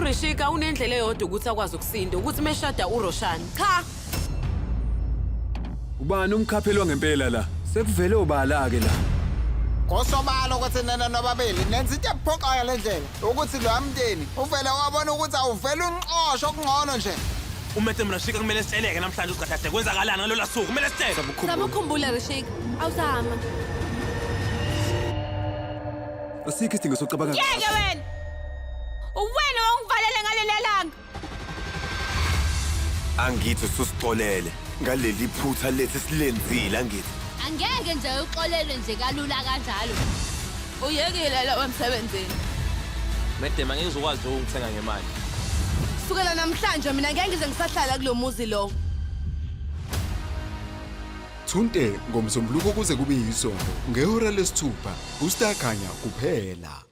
URishika unendlela eyodwa ukuthi akwazi ukusinda ukuthi meshada uRoshan. Cha! Ubani umkhapheli wangempela la? Sekuvele obala-ke la. Ngosobala ukuthi nina nobabili nenza into ephoqayo le ndlela ukuthi lo mndeni uvele wabona ukuthi awuvele unxosho okungcono nje. UMedam Rashika kumele sitsheleke namhlanje ukuthi kahle kwenzakalani ngalola suku kumele sitshele. Zama ukukhumbula Rishika. Awuzama. Asikho isidingo sokucabanga. Yeke wena! Uwena ongivalele ngaleli langa. Angithi ususixolele ngaleli phutha lethu esilenzile angithi. Angeke nje uxolelwe nje kalula kanjalo. Uyekile lo emsebenzini. Medem angeke uzokwazi ukungithenga ngemali. Sukela namhlanje mina ngeke ngize ngisahlala kulo muzi lo. Thunte ngoMsombuluko kuze kube yisonto ngehora lesithupha kuStar Khanya kuphela.